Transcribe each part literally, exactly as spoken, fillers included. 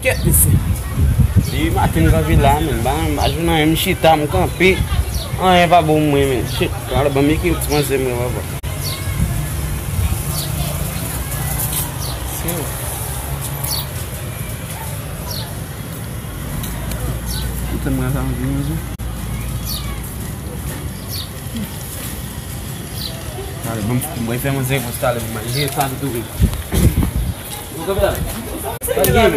Kèt, mesye. Depi maten m kanpe la, menm, m pa menm pa jwenn anyen, m chita, m kanpe. Anyen pa bon mwen, menm. Shit, alò, ban m ekri ti manzè mwen, papa. Tann mwen sa, mwen vin manje. Talè, ban m, mwen fè manje pou talè, mwen manje sa tou.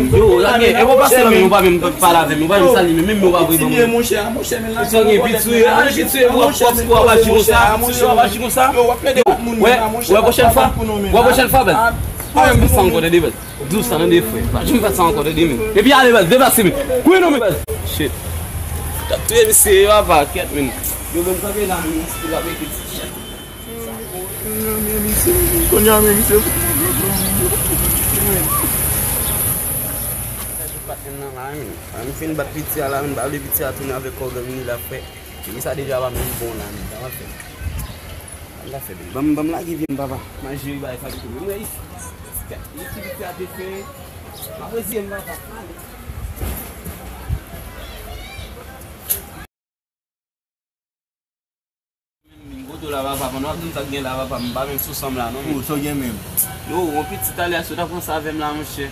Yo, lage, e ou pase la, men ou pa menm pale avè m, ou pa menm salye m, menm ou pa voye ban mwen. Monchè, monchè, men la. Sa gen piti, piti, ou ap aji konsa, piti, ou ap aji konsa. Wè, wè, pwochèn fwa, wè, pwochèn fwa, bèl. Ou pa menm fè sa ankò, tande, bèl. Di w sa, tande, frè. Pa janm fè sa ankò, tande, men. Epi ale, baz, deplase, men. Kouri non, men, baz. Shit. T ap touye misye, yo, apa, kèt, men. Yo, menm kanpe la, men, misye, l ap ekri ti chat. Kounye a, men, misye. Patnè m nan la, men. An fin bat piti a la, men, ba vle piti a tounen avèk kò gang li la, frè. Li sa deja pa menm bon la, men. Sa m ap fè. Ban m, ban m lage vye m, papa. M al jere bagay sa ki tou. Mwen, isi, isi, isi, isi, a te fè. M ap reziye m, papa. Menm, menm, kote w la, papa, pandan w ap di m sa k gen la, papa, m pa menm sou san m la, non, menm. Ou, sa w gen menm? Yo, yon pitit alyas, yo ta pran sa avè m la, monchè.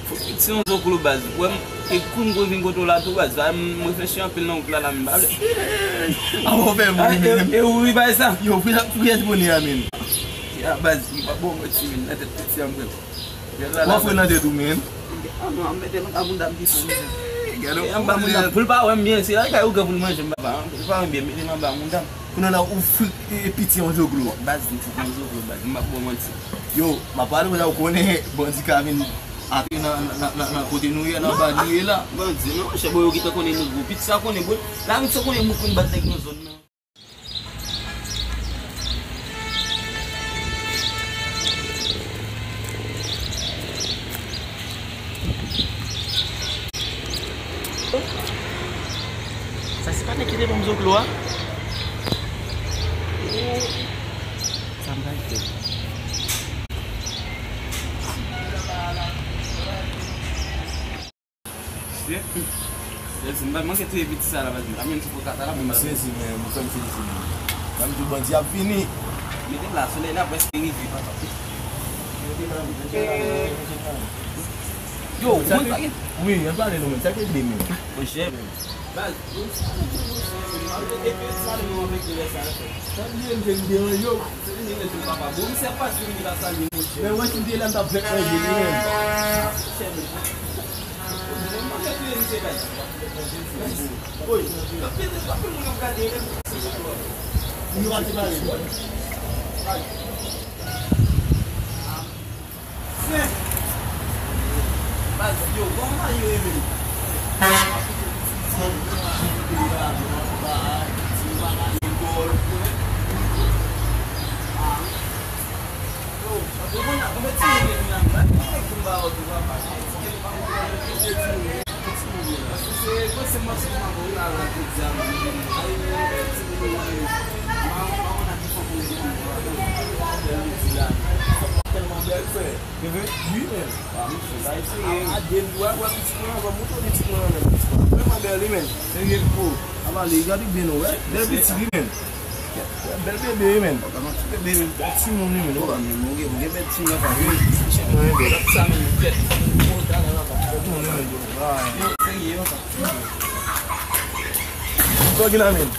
Fòk ti yon zoklo baz. Wè m, e kou m gon vin kote w la tou baz. Sa m reflechi anpil nan wout la la menm pa vle. A ou fè m ri menm. E ou ri bay sa. Yo, pou yès pou yès bonè a menm. Ya baz, m pa bon mwen ti menm nan tèt piti an menm. W ap fè nan tèt ou menm. A non, mete nan ka bounda m pito. Gade yon bounda. Pou l pa wè m byen, se la kay ou gen pou l manje m papa. Pou l pa wè m byen, mete nan ba bounda m. Kounye a la ou fri e piti yon zoklo. Baz li fòk yon zoklo baz. M pa bon manti. Yo, m ap pale konsa ou konnen bandi ka vin antre nan, nan, nan, nan kote nou ye, nan ba nou ye la. Bandi, non, monchè, bon, yo gentan konnen nou gwo. Piti sa konnen, bon, la moun sa konnen moun konn bat nèg nan zòn nan. Sa se pa nèg ki te ban m zoklo a? Sa m pral fè? Mesye, mesye, m pa manke touye piti sa la, baz, m pa menm sou pokata la, m sezi, men, ou fè m sezi, men. Ban m di w bandi ap vini. Mete m la, solèy la prèske rive, papa. Yo, ou konn sa gen? Wi, ann pale non, men, sa k regle, men? Monchè, baz, yo sa nou di, monchè, men, m ap mete piti sa, men, m ap mete lè sa, frè. Sa m di, m te deranje w. Se vini retou papa. Bon, misye ap pase vini la salye, monchè. Men wè si m te la, m t ap fèk manje li menm. Monchè, men. Monchè, men, misye bay. Woy, anpil, anpil moun ap gade, men. Yo pa te pale. Ay. Baz, yo, kòman bagay yo ye menm? Tèlman bèl, frè. Te vre? Wi, men. A, misye, sa eseye. A, a, de, wè, wè, pitit mwen an, wè, mouton pitit mwen an, men, pitit mwen an. Vrèman bèl, wi, men. Serye? O, a, pale, gade byen, non, wè. Bèl pitit, wi, men. Bèl bebe, wi, men. Bèl ti bebe, men. Bèl timoun, wi, men. O, men, ou gen, ou gen bèl timoun, papa, wi. Pitit mwen, wi, bèl. Sa, men, bèl. Bèl timoun, wi, men. Yo, serye, papa. Sa w gen la, men?